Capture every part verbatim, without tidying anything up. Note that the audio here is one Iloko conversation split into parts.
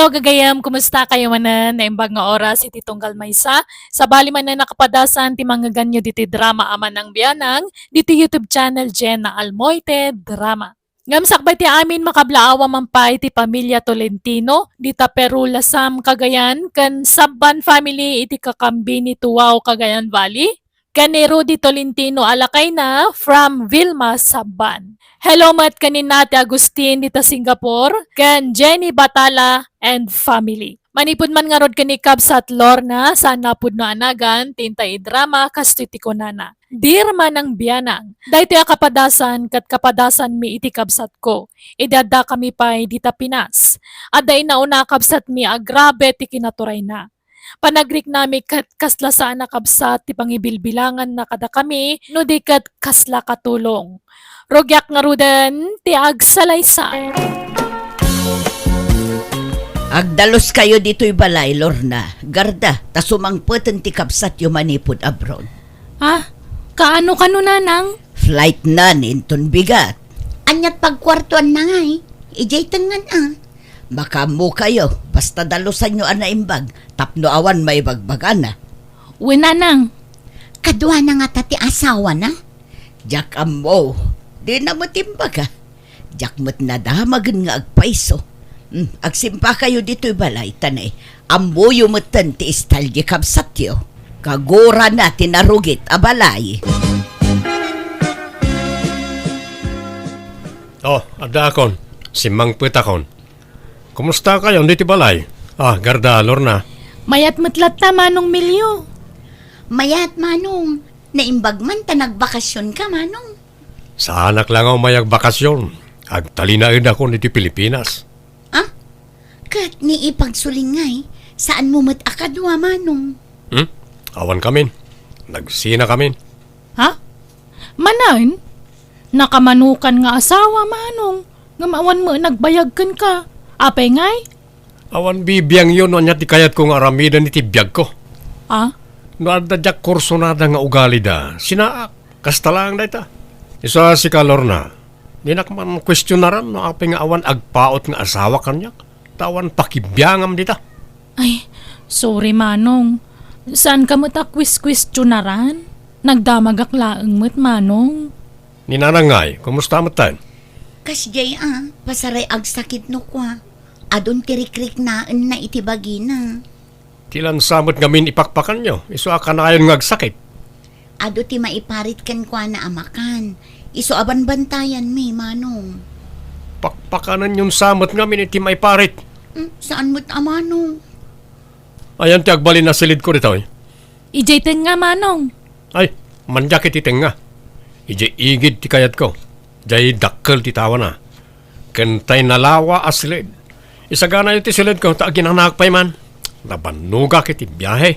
Gagayam, kumusta kayo manen? Naimbag nga oras iti tunggal maysa. Sabali manen a kapadasan ti mangngeganyo ditoy drama a Manang Bianang, ditoy YouTube channel Jenna Almoite Drama. Ngem sakbay ti amin, makablaawa man pay ti pamilia Tolentino, dita Peru, Lasam, Cagayan, ken Sabban family iti Kakambini, Tuao, Cagayan Valley. Ken ni Rudy Tolentino a lakayna from Vilma, Sabban. Hello met ken ni Nate Agustin dita Singapore, ken Jenny Batala and family. Manipud man ngarud ken ni Kabsat Lorna, saan napudno a nagan ti intay idrama, kastoy ti kunana, "Dear Manang Bianang, daytoy a kapadasan ket kapadasanmi iti kabsatko. Idi addakami pay dita Pinas, adda inauna a kabsatmi a grabe ti kinaturayna. Panagriknami ket kasla saan a kabsat ti pangibilbilanganna kadakami, no di ket kasla katulong. Rugiak ngaruden ti agsalaysay." Agdaluskayo ditoy balay, Lorna. Garda, ta sumangpeten ti kabsatyo manipud abroad. Ah, kaano kano, Nanang? Flight nan inton bigat. Aniat pagkuartuanna ngay? Idiay tengngan a. Makaammokayo, basta dalusanyo a naimbag tapno awan maibagbagana. Wen, Nanang. Kaduana ngata ti asawana? Diak ammo. Dina met imbaga. Diak met nadamagen nga agpayso. Hmm, agsimpakayo ditoy balay, ta ne, ammoyo metten ti style ti kabsatyo. Kagurana ti narugit a balay. Oh, addaakon. Simmangpetakon. Kumusta kayon ditoy balay? Ah, Garda, Lorna. Mayat met latta, Manong Milio. Mayat, Manong. Naimbag man ta nagbakasyon ka, Manong. Saanak la nga umay agbakasyon. Agtalinaedakon iti Pilipinas. Ah? Ket ni ipagsuling ngay, saanmo met a kadua, Manong? Hmm? Awan kamin. Nagsinakamin. Ha? Manen? Nakamanukan nga asawa, Manong, ngem awan met nagbayag kenka. Apay ngay? Awan bibiangyo no ania ti kayatko nga aramiden iti biagko. Ah? No adda diak kursunada nga ugalida, sinaak. Kasta laeng dayta. Isu a sika, Lorna, dinak man kuestionaran no apay nga awan agpaut nga asawa kaniak, ta awan pakibiangam dita. Ay, sorry, Manong. Saanka met a kues-kuestionaran? Nagdamagak laeng met, Manong. Ni Nanang ngay, kumusta met tayo? Kasdiay a, pasaray agsakit no kua. Adun ti rikriknaenna iti bagina. Ti lansa met ngamin ipakpakanyo, isu a kanayon nga agsakit. Adu ti maiparit kenkuana a makan, isu a banbantayanmi, Manong. Pakpakanenyon sa met ngamin iti maiparit. Hmm, saan met a Manong? Ayan ti agbalin a silidko ditoy. Idiay tengnga, Manong. Ay, mandiak iti tengnga. Idiay igid ti kayatko. Diay dakkel ti tawana. Ken tay nalawa a silid. Isaganayo ti silidko ta aginanaak pay man. Nabannogak iti biahe.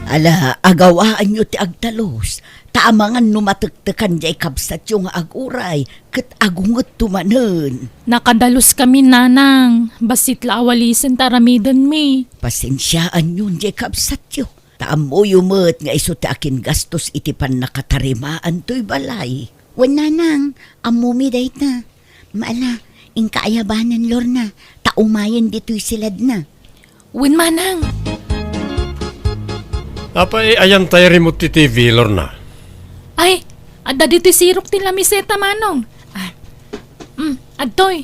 Ala, agawaanyo ti agtalus. Ta amangan no matektekan diay kabsatyo nga aguray, ket agungetto manen. Nakadaluskami, Nanang. Bassit la a walisen ta aramidenmi. Pasensiaanyon diay kabsatyo. Ta ammoyo met nga isu ti akingastos iti pannakatarimaan toy balay. Wen, Nanang, ammomi dayta. Maala, inka aya banen, Lorna, ta umayen ditoy siladna. Wen, Manang. Apay, ayan tay remote ti T V, Lorna? Ay, adda ditoy sirok ti lamiseta, Manong. Ah, mm, adtoy.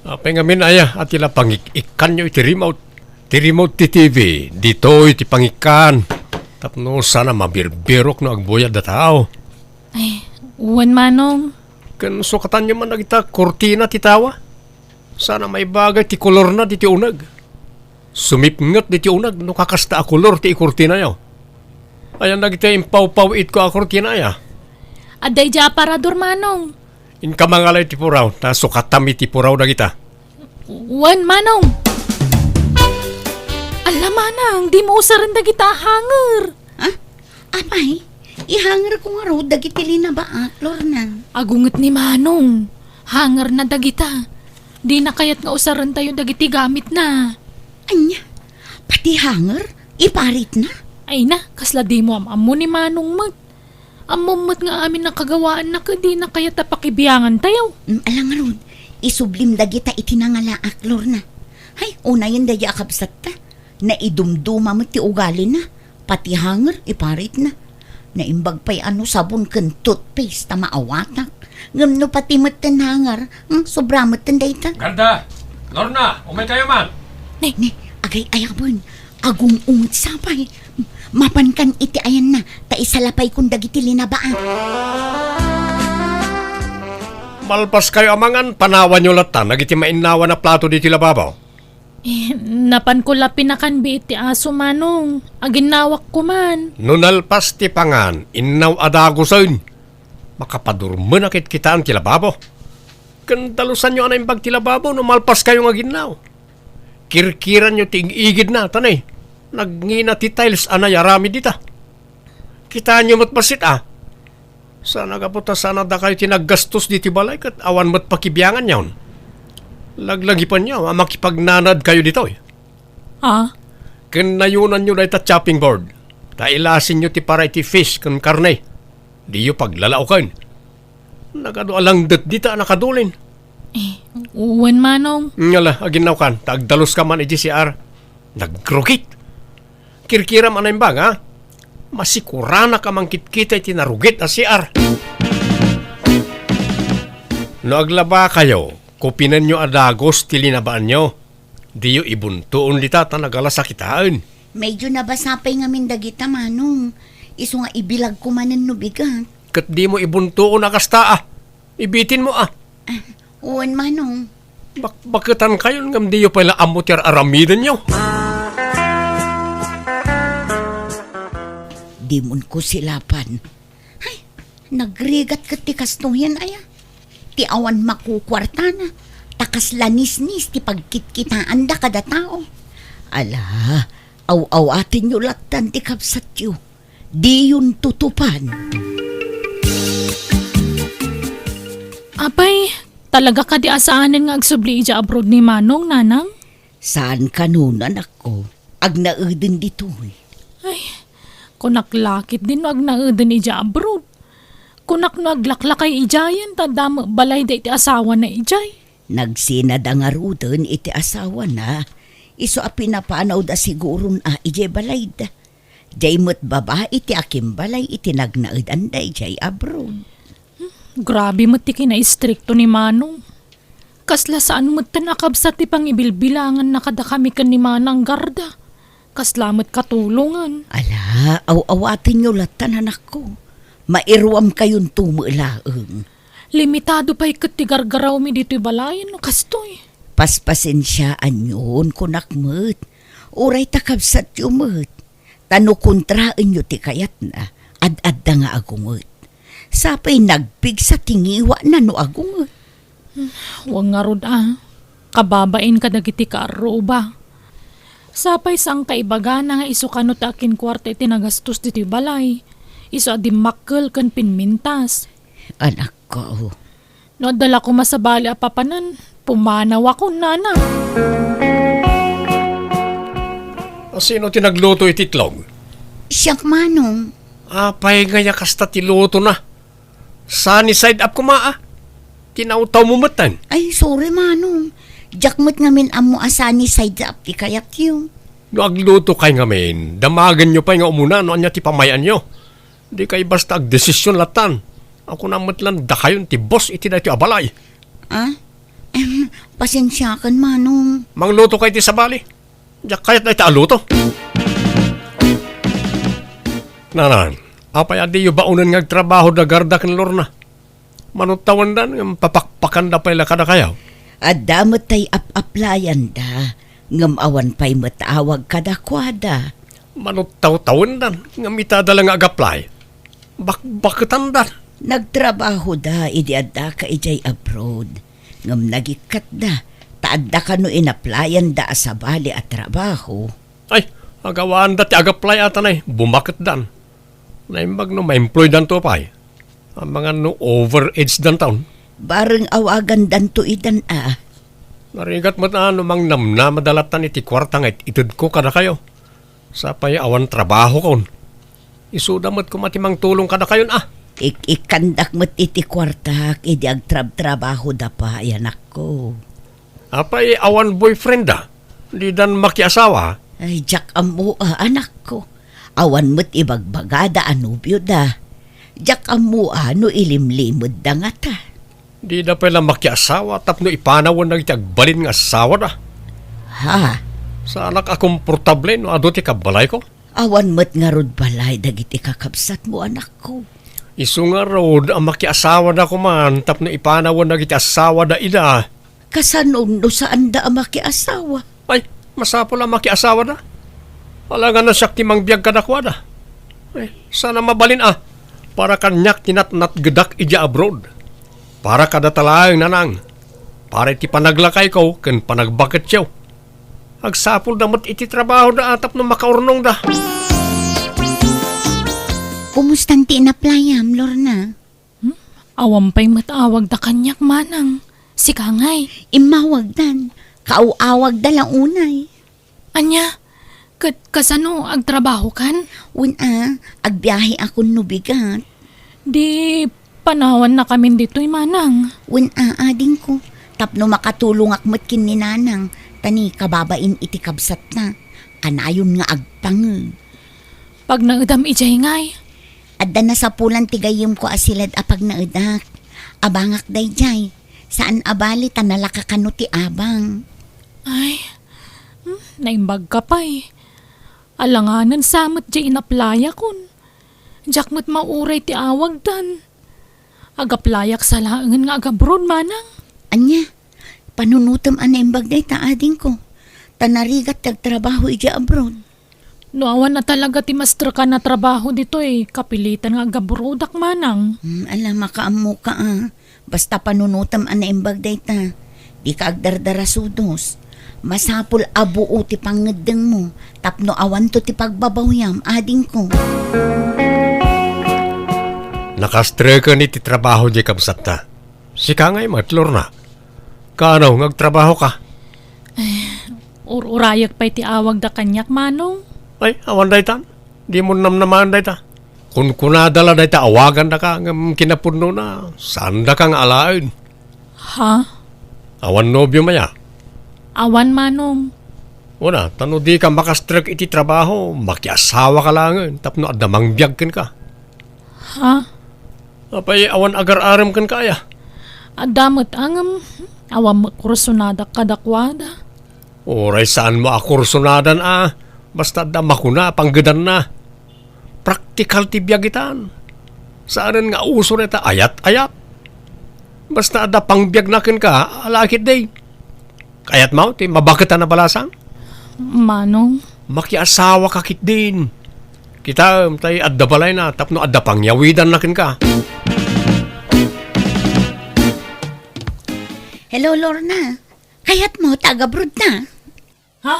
Apay ngamin aya a ti la pangik-ikkanyo iti remote? Ti remote ti T V, ditoy ti pangikkan. Tapno saan a mabirbirok no agbuyat da tao. Ay, wen, Manong. Ken sukatanyo man dagita kurtina ti tawa. Saan a maibagay ti kolorna diti uneg. Sumipnget diti uneg no kakasta a kolor ti ikurtinayo. Ayan dagiti impawpaw-itko a kurtina aya? Adda idiay aparador, Manong. Inka mangala iti puraw, ta sukatam iti puraw dagita. Wen, Manong. Alla, Manang, dimo usaren dagita a hanger. Ha? Apay, ihangerko ngarud dagiti linabaak, Lorna. Agunget ni Manong. Hangerna dagita. Dina kayat nga usarentayo dagiti gamitna. Ania? Pati hanger? Iparitna? Ay na, kasla dimo am-ammo ni Manong met. Ammom met nga amin a kagawaanna ket dina kayat a pakibiangantayo. Mm, ala ngarud, Isublim dagita iti nangalaak, Lorna. Hay, unayen daydi a kabsatta. Naidumduma met ti ugalina. Pati hanger, iparitna. Naimbag pay a no sabon ken toothpaste ta maawatak. Ngem no pati metten hanger, hmm, sobra metten dayta. Garda! Lorna, umay kayo man! Ne, ne, agay-ayaben. Agung-unget sapay. Mapankan iti ayanna, ta isalapaykon dagiti linabaan. Malpas kayo a mangan, panawanyo latta dagiti mainnawan a plato ditoy lababo. Eh, napanko la pinakanbi iti aso, Manong. Aginnawakko man. No nalpas ti pangan, innaw a dagusen. Makapadurmen a kitkitaan ti lababo. Ken dalusanyo a naimbag ti lababo no malpas kayo nga aginnaw. Kirkiranyo ti ig-igidna, ta ne, nagngina ti tiles a nayaramid dita. Kitaenyo met bassit a. Saan a gapu ta saan a dakayo ti naggastos ditoy balay ket awan met pakibianganyon. Laglagipenyo a makipagnanaed kayo ditoy. Ah? Ken nayonanyo dayta chopping board. Ta ilasinyo ti para iti fish ken karne. Diyo paglalaoken. Nagadu a langdet dita a nakadulin. Eh, wen, Manong. Ngala, aginnawkan, ta agdaluska man iti C R. Nagrugit. Kirkiram a naimbag, ha? Masikuranak a mangkitkita iti narugit a C R. No aglabakayo, kupinenyo a dagus ti linabaanyo. Diyo ibuntoon dita ta nagalas a kitaen. Medyo nabasa pay ngamin dagita, Manong. Isu nga ibilagko manen no bigat. Ket dimo ibuntoon a kasta, a. Ibitinmo, a. Ah, wen, Manong. Bakbaketankayon ngem diyo pay la ammo ti ar-aramidenyo. Dimonko silapan. Hay, nagrigat ket ti kastoyen aya. Ti awan makukuartana, ta kasla nisnis ti pagkitkitaanda kada tao. Ala, aw-awatenyo lattan ti kabsatyo. Diyon tutupan. Apay, talaga kadi a saanen nga agsubli idiay abroad ni Manong, Nanang? Saan kano, anakko. Agnaeden ditoy. Ay, kunak la ketdin no agnaeden idiay abroad. Kunak no aglaklakay idiayen ta adda met balayda iti asawana idiay. Nagsinada ngaruden iti asawana. Isu a pinapanawda siguron a idiay balayda. Diay met babai ti akimbalay iti nagnaedanda idiay abroad. Grabe met ti kinaistrikto ni Manong. Kasla saan metten a kabsat ti pangibilbilanganna kadakami ken ni Manang Garda. Kasla met katulongan. Ala, aw-awatenyo lattan, anakko. Mairuamkayonto met laeng. Limitado pay ket ti gargarawmi ditoy balayen no kastoy. Paspasensiaanyon, kunak met. Uray ta kabsatyo met. Ta no kontraenyo ti kayatna, ad-adda nga agunget. Sapay nagpigsa ti ngiwana no agunget. Wen ngarud a, kababain kadagiti kaarruba. Sapay saanka ibagana nga isu kano ti akinkuarta iti nagastos ditoy balay. Isu a dimmakkel ken pinmintas. Anakko, No adda la koma sabali a papanen, pumanawakon, nana. A, sino ti nagluto iti itlog? Siak, Manong. Apay nga ya kasta ti lutona? Sunny side up koma, a. Tinawtawmo metten. Ay, sorry, Manong. Diak met ngamin ammo a sunny side up ti kayatyo. No aglutokay ngamin, damagenyo pay nga umuna no ania ti pamay-anyo. Dikay basta agdesisyon lattan. Akunam met lan dakayon ti boss iti daytoy a balay. Ah? Em, pasensiakan, Manong. Manglutokay ti sabali. Diak kayat dayta a luto. Nana, apay a diyo baonen nga agtrabaho da Garda ken Lorna? Mano tawendan ngem papakpakanda pay la kadakayo? Adda met tay ap-aplayanda, ngem awan pay met awag kadakuada. Mano tawtawendan ngem itada la nga agaplay? Bakbaketandan. Nagtrabahoda idi addaka idiay abroad, ngem nagikkatda ta adda kano inaplayanda a sabali a trabaho. Ay, agawanda ti agaplay a tanay, bumaketdan. Naimbag no ma-employdanto pay. Amangan no overage danton. Bareng awagandanto idan a. Narigat met a no mangnamnamada lattan iti kuarta nga it-itedko kadakayo. Sapay awan trabahokon. Isuda met koma ti mangtulong kadakayon a. Ik-ikkandak met iti kuartak idi agtrabtrabahoda pay, anakko. Apay, awan boyfriend da? Didan makiasawa? Ay, diak ammo a, anakko. Awan met ibagbagada a nobioda. Diak ammo a no ilimlimedda ngata. Dida pay la makiasawa tapno ipanawen dagiti agbalin nga asawada. Ha? Saanak a komportable no adu ti kabbalayko. Awan met ngarud balay dagiti kakabsatmo, anakko. Isu ngarud a makiasawada koman tapno ipanawen dagiti asawada ida. Kasano no saanda a makiasawa? Ay, masapul a makiasawada. Alangan no siak ti mangbiag kadakuada. Ay, saan a mabalin a. Para kaniak ti natnatgedak idiay abroad. Para kadata laeng, nanang. Para iti panaglakayko ken panagbaketyo. Agsapulda met iti trabahoda a tapno makaurnongda. Kumustan ti inaplayam, Lorna? Hmm? Awan pay met awagda kaniak, manang. Sika ngay? Immawagdan. Kaaw-awagda la unay. Ania? Ket kasano, agtrabahokan? Wen a, agbiahekon no bigat. Di panawannakamin ditoy, manang. Wen a, adingko, tapno makatulongak met ken ni nanang, ta ni kababain iti kabsatna. Kanayon nga agpangeg. Pagnaedam idiay ngay? Adda nasapulan ti gayyemko a siled a pagnaedak. Abangak daydiay. Saan a bali ta nalaka kano ti abang. Ay, hmm, naimbagka pay. Alanganen sa met diay inaplayakon. Diak met mauray ti awagdan. Agaplayak sa laengen nga agabroad, manang. Ania, panunotem a naimbag dayta, adingko. Ta narigat ti agtrabaho idiay abroad. No awan a talaga ti masterkan a trabaho ditoy, kapilitan nga agabroadak, manang. Hmm, ala, makaammoka a. Basta panunotem a naimbag dayta. Dika agdardarasudos. Masapul a buo ti pangngeddengmo tapno awanto ti pagbabawyam, adingko. Nakastreken iti trabaho diay kabsatta. Sika ngay met, Lorna. Kaano nga agtrabahoka? Eh, ur-urayek pay ti awagda kaniak, manong. Ay, awan dayta. Dimo namnamaen dayta. Kunkunada la dayta awagandaka ngem kinapudnona, saandaka nga alaen. Ha? Awan nobiom aya? Awan, manong. Wen a, ta no dika makastrek iti trabaho, makiasawaka laengen tapno adda mangbiag kenka. Ha? Apay, awan agar-arem kenka aya? Adda met a ngem awan met kursonadak kadakuada. Uray saanmo a kursonadan a, basta adda makuna a panggedanna. Praktikal ti biag itan. Saanen nga uso dayta ayat-ayat. Basta adda pangbiagna kenka, ala ketdi. Kayatmo ti mabaketan a balasang? Manong. Makiasawaka ketdin. Kitaem, tay adda balayna tapno adda pangyawidanna kenka. Hello, Lorna. Kayatmo ta agabroadta? Ha?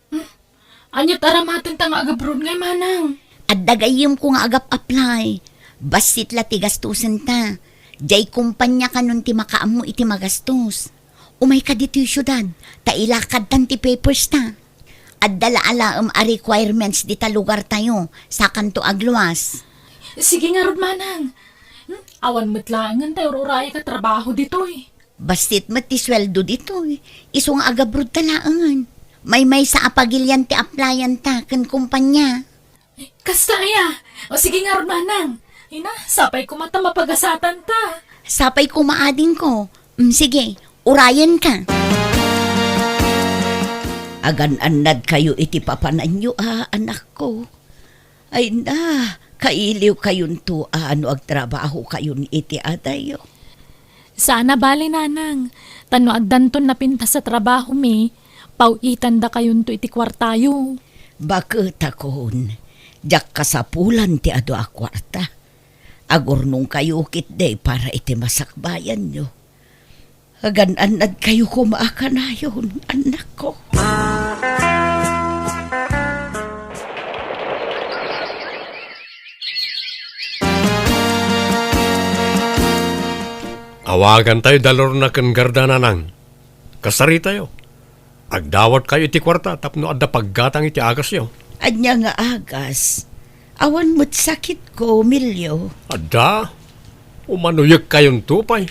Hmm? Ania ti aramatenta nga agabroad ngay, manang? Adda gayyemko nga agap-apply. Bassit la ti gastosenta. Diay kompania kanon ti makaammo iti magastos. Umayka ditoy siudad, ta ilakadtan ti papersta. Adda la alaem a requirements dita lugartayo, sakanto agluas. Sige ngarud, manang. Hmm? Awan met laengen tay ur-urayek a trabaho ditoy. Bassit met ti sueldo ditoy. Isu nga agabroadta laengen. Maymaysa a pagilian ti applyan ta ken kompania. Kasta aya? O sige ngarud, manang. Ina, sapay koma ta mapagasatan ta. Sapay koma, adingko. Mm, sige, urayenka. Agan-annadkayo iti papananyo a, anakko. Ay na, kailiwkayonto a no agtrabahokayon iti adayyo. Saan a bale, nanang. Ta no addanton napintas a trabahomi, paw-itandakayonto iti kuartayo. Baketakon, diak kasapulan ti adu a kuarta. Agurnongkayo ketdi para iti masakbayanyo. Agan-annadkayo koma a kanayon, annakko. Awagantayo da Lorna ken Garda, nanang. Kasaritayo. Agdawatkayo iti kuarta tapno adda paggatang iti agasyo. Ania nga agas? Awan met sakitko, Milio. Adda, umanoyekkayonto pay,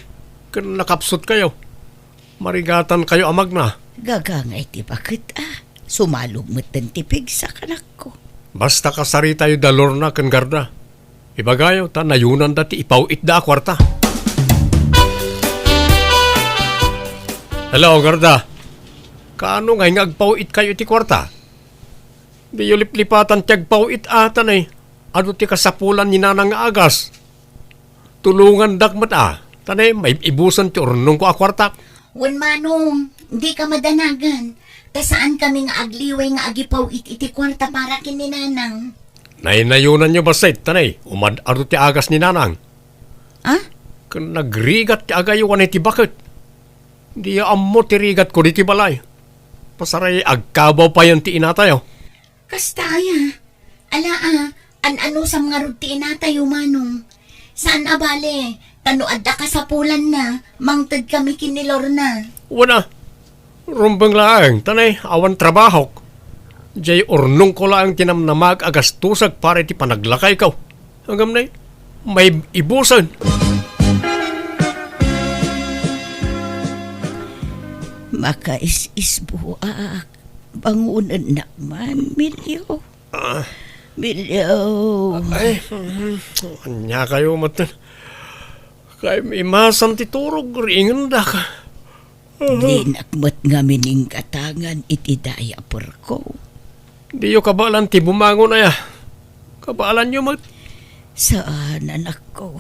ken nakapsutkayo. Marigatankayo a magna. Gagangay ti baket, a. Sumalog metten ti pigsa, kanakko. Basta kasaritayo da Lorna ken Garda. Ibagayo ta nayonanda ti ipaw-itda a kuarta. Hello, Garda. Kaano ngay nga agpaw-itkayo iti kuarta? Diyo liplipatan ti agpaw-it a, ta ne, adu ti kasapulan ni Nanang nga agas. Tulongandak met a, ta ne, maibusen ti urnongko a kuartak. Wen, Manong, dika madanagan, ta saankami nga agliway nga agipaw-it iti kuarta para ken ni Nanang. Naynayonanyo bassit, ta ne, umad-adu ti agas ni Nanang. A? Ken nagrigat ti agaywan iti baket. Diyo ammo ti rigatko ditoy balay. Pasaray agkabaw payen ti inatayo. Kasta aya? Ala a, an-anusam ngarud ti inatayo, Manong? Saan a bale, ta no adda kasapulanna, mangtedkami ken ni Lorna. Wen a, rumbeng laeng, ta ne, awan trabahok. Diay urnongko laeng ti namnamaek a gastosek para iti panaglakayko. Ngem ne, maibusen. Makais-isbuak. Bangonennak man, Milio. Ah. Milio. Ay, mhm. Ania kayo met? Kay imasam ti turog, ringendak. Dinak met ngamin inggatangan iti diaperko. Diyo kabaelan ti bumangon aya? Kabaelanyo met? Saan, anakko.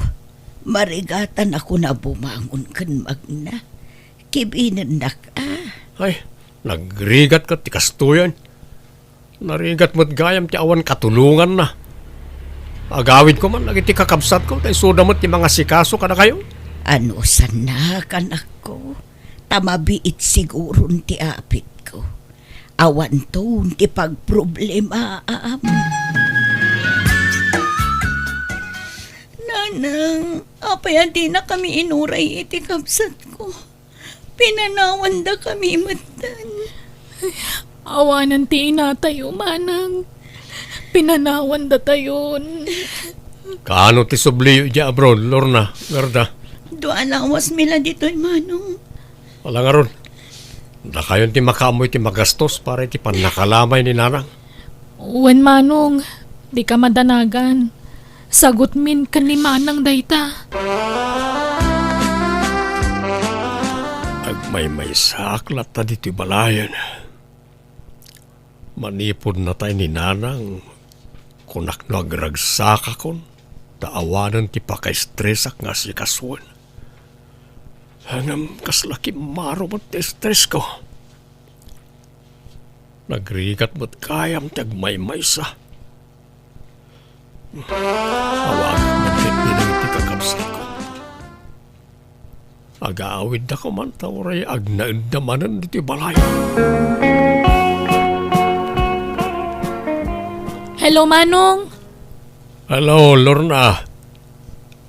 Marigatan a kuna bumangon ken magna. Kibinennak a. Ay, nagrigat ket ti kastoyen. Narigat met gayam ti awan katulonganna. Agawidko man dagiti kakabsatko, ta isuda met ti mangasikaso kadakayo. Anusannak, anakko, ta mabiit siguron ti apitko. Awanton ti pagproblemaam. Nanang, apay a dinakami inuray iti kabsatko? Pinanawandakami metten. Awanen ti inatayo, Manang. Pinanawandatayon. Kaano ti subliyo idiay abroad, Lorna, Garda? Dua a lawasmi la ditoy, Manong. Ala ngarud, dakayon ti makaammo iti magastos para iti pannakalamay ni Nanang. Wen, Manong, dika madanagan. Sagutmin ken ni Manang dayta. Agmaymaysaak latta ditoy balayen. Manipud natay ni Nanang, kunak no agragsakakon, ta awanen ti pakaestresak nga asikasoen. Ngem kasla kimmaro met ti estresko. Nagrigat met gayam ti agmaymaysa. Awagak met ketdi dagiti kakabsatko. Agaawidda koman ta uray agnaedda manen ditoy balay. Hello, Manong. Hello, Lorna.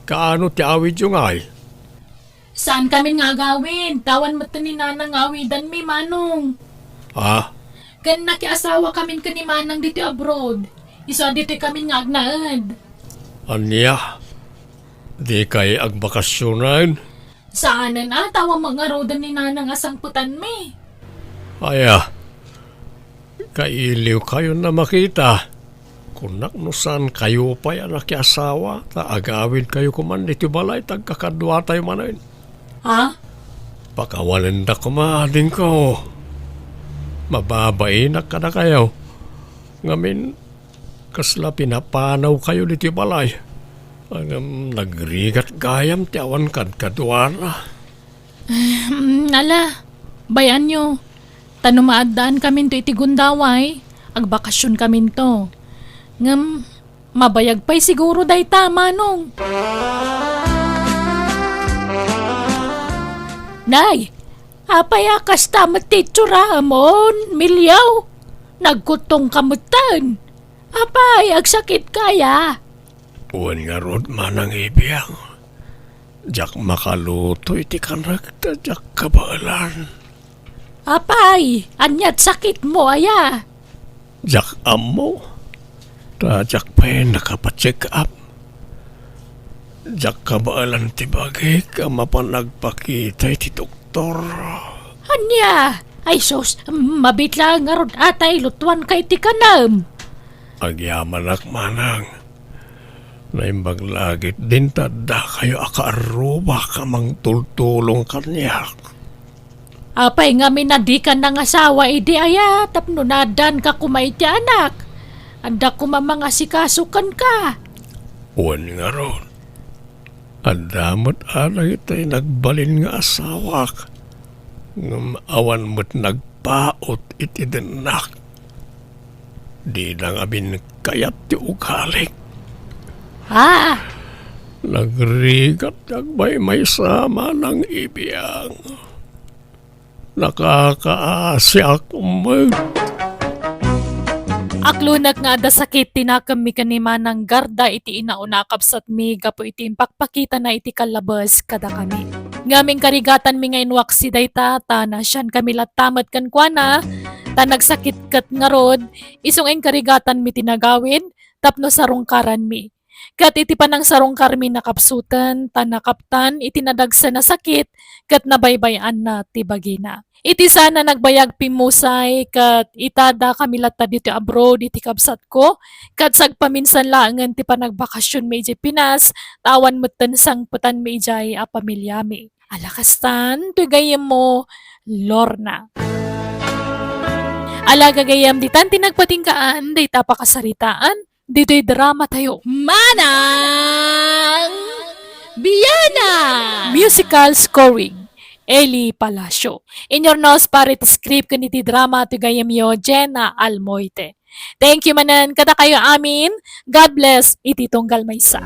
Kaano ti awidyo ngay? Saan kamin nga agawid? Tawan met ni Nanang nga awidanmi, Manong. Ah? Ken nakiasawa kamin ken ni Manang ditoy abroad. Isu a ditoy kamin nga agnaed. Ania? Di kay agbakasyonen? Saanen a, tawan met ngaruden ni Nanang a sangpetanmi. Aya, kailiw kayon a makita. Kunak no saan kayo pay a nakiasawa, ta agawid kayo koman ditoy balay, ta agkakaduatayo manen. Ha? Pakawanenda koma, adingko. Mababainak kadakayo. Ngamin, kasla pinapanaw kayo ditoy balay. Ngem nagrigat gayam ti awan kadkaduana. Hmm, ala, bay-anyo. Ta no maaddaan kaminto iti gundaway, agbakasyon kaminto. Ngem, mabayag pay siguro dayta, Manong. Nay, apay a kasta met ti itsuramon, Milio? Nagkuttong ka metten. Apay, agsakit kaya? Wen ngarud, Manang Ibiang. Diak makaluto iti kanek ta diak kabaelan. Apay, ania't sakitmo aya? Diak ammo. Ta diak pay nakapacheck up. Diak kabaelan ti bagik a mapan agpakita iti doktor. Ania? Ay sus, mabiit laeng ngarud a ta ilutuanka iti kanem. Agyamanak, manang. Naimbag la ketdin ta addakayo a kaarrubak a mangtultulong kaniak. Apay ngamin a dika nangasawa idi aya tapno naaddaanka koma iti anak? Adda koma mangasikaso kenka. Wen ngarud, adda met a dagiti nagbalin nga asawak, ngem awan met nagpaut iti dennak. Dida ngamin kayat ti ugalik. Ah! Nagrigat ti agmaymaysa, manang ibiang. Nakakaasiak met. Aklonek nga adda sakit ti nakemmi ken ni Manang Garda iti inauna a kabsatmi gapu iti impakpakitana iti kallabes kadakami. Ngem inkarigatanmi nga inwaksi dayta ta naasiankami latta met kenkuana, ta nagsakit ket ngarud, isu nga inkarigatanmi ti nagawid tapno sarungkaranmi. Ket iti panangsarungkarmi, nakapsuten ta nakaptan iti nadagsen a sakit ket nabaybay-anna ti bagina. Iti saan a nagbayag, pimmusay ket ita dakami latta ditoy abroad iti kabsatko, ket sagpaminsan laengen ti panagbakasionmi idiay Pinas, ta awan metten sangpetanmi idiay a pamiliami. Ala kastan, toy gayyemmo, Lorna. Ala gagayyem, ditan ti nagpatinggaan dayta a pakasaritaan ditoy dramatayo. Manang Biana! Musical scoring, Eli Palacio. Inurnos para iti script ken iti drama ti gayyemyo, Jenna Almoite. Thank you manen kadakayo amin. God bless iti tunggal maysa.